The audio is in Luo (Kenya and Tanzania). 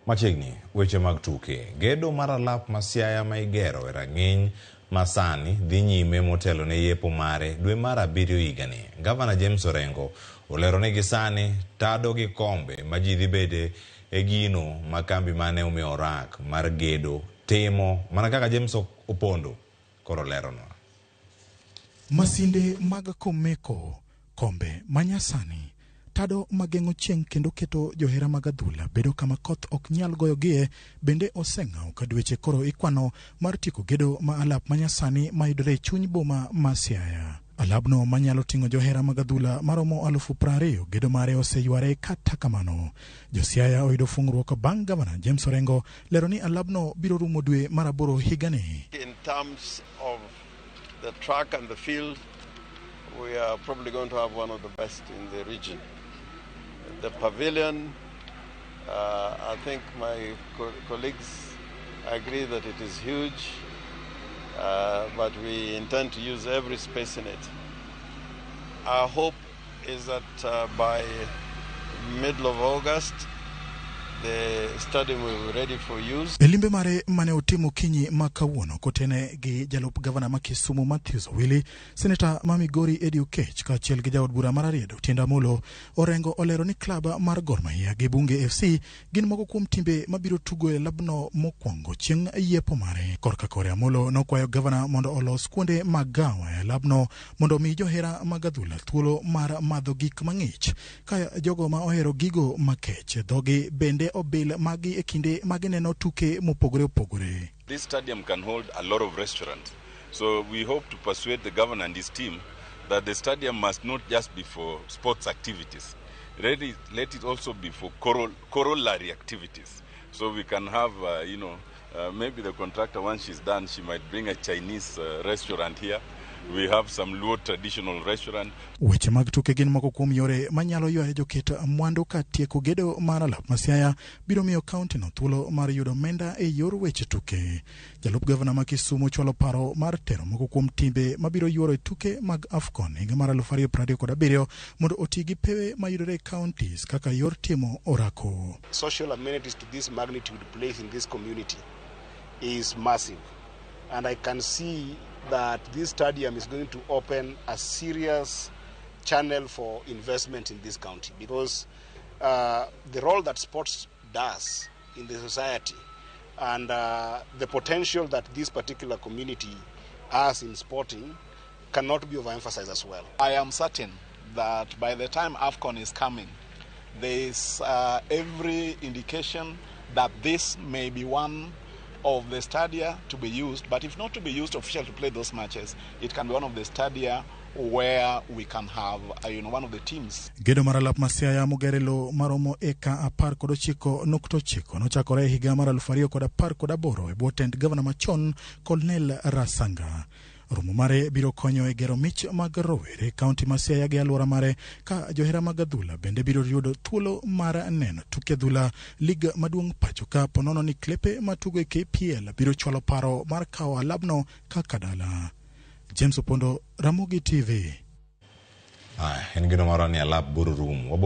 Machiegni, weche mag tuke. Gedo mar alap ma Siaya ma igero e rang'iny masani dhi nyime motelo ne yepo mare dwe mar 7 higani. Gavana James Orengo olero ni gisani tado gi kombe ma ji dhi bede e gino ma kambi mane omiyo orak mar gedo timo mana kaka James Opondo koro leronwa. Masinde mag komeko, kombe manyasani, tado mageng'o chieng' kendo keto johera mag adhula bedo kama koth ok nyal goyogie bende oseng'aw ka dweche koro ikwano mar tieko gedo ma alap manyasani mayudore e chuny boma ma Siaya. Alabno manyalo ting'o johera mag adhula maromo 20,000 gedo mare oseyware kata kamano. Jo-Siaya oyudo fung'ruok bang' gavana James Orengo lero ni alabno biro rumo dwe mar 8 higani. In terms of the track and the field, we are probably going to have one of the best in the region. The pavilion, I think my colleagues agree that it is huge, but we intend to use every space in it. Our hope is that by middle of August, the stadium will be ready for use. E limbe mare mane otimo kinyi ma kawuono kotene gi jalup gavana ma Kisumu Matthews Owili, seneta ma Migori Eddie Okech kaachiel gi jaod bura mar Ariedo Otiende Amolo, Orengo olero ni klab mar Gor Mahia gi Bunge FC gin moko kuom timbe mabiro tugo e labno mokwongo chieng' yiepo mare. Korka kore Amolo nokwayo gavana mondo olos kuonde mag gawa e labno mondo omi johera mag adhula thuolo mar madho gik mang'ich ka jogo ma ohero gigo makech dhogi bende obil magi e kinde magineno tuke mopogore opogore. This stadium can hold a lot of restaurants. So we hope to persuade the governor and his team that the stadium must not just be for sports activities. Let it also be for corollary activities. So we can have, maybe the contractor, once she's done, she might bring a Chinese restaurant here. We have some Luo traditional restaurant. Weche mag tuke gin moko kuom yore manyalo ywayo joket mwandu ka tieko gedo mar alap ma Siaya biro miyo kaunti no thuolo mar yudo omenda e yor weche tuke. Jalup gavana ma Kisumu chwalo paro mar tero moko kuom timbe mabiro yuoro e tuke mag AFCON higa mar 2027 mondo oti gi pewe mayudore e counties kaka yor timo orako. Social amenities to this magnitude place in this community is massive, and I can see that this stadium is going to open a serious channel for investment in this county, because the role that sports does in the society and the potential that this particular community has in sporting cannot be overemphasized as well. I am certain that by the time AFCON is coming, there is every indication that this may be one of the stadia to be used, but if not to be used officially to play those matches, it can be one of the stadia where we can have one of the teams. Gedo mar alap ma Siaya mogere lowo maromo eka 19.9 nochakore e higa mar 2018 e bwo tend gavana machon Colonel Rasanga. Romo mare biro konyo e gero mich mag rowere e kaunti ma Siaya gi alwora mare ka johera mag adhula bende biro yudo thuolo mar neno tuke adhula lig maduong' pacho ka ponono ni klepe matugo e KPL biro chwalo paro mar kawo alabno kaka dala. James Opondo, Ramogi TV. En gino moro ni alap biro rumo.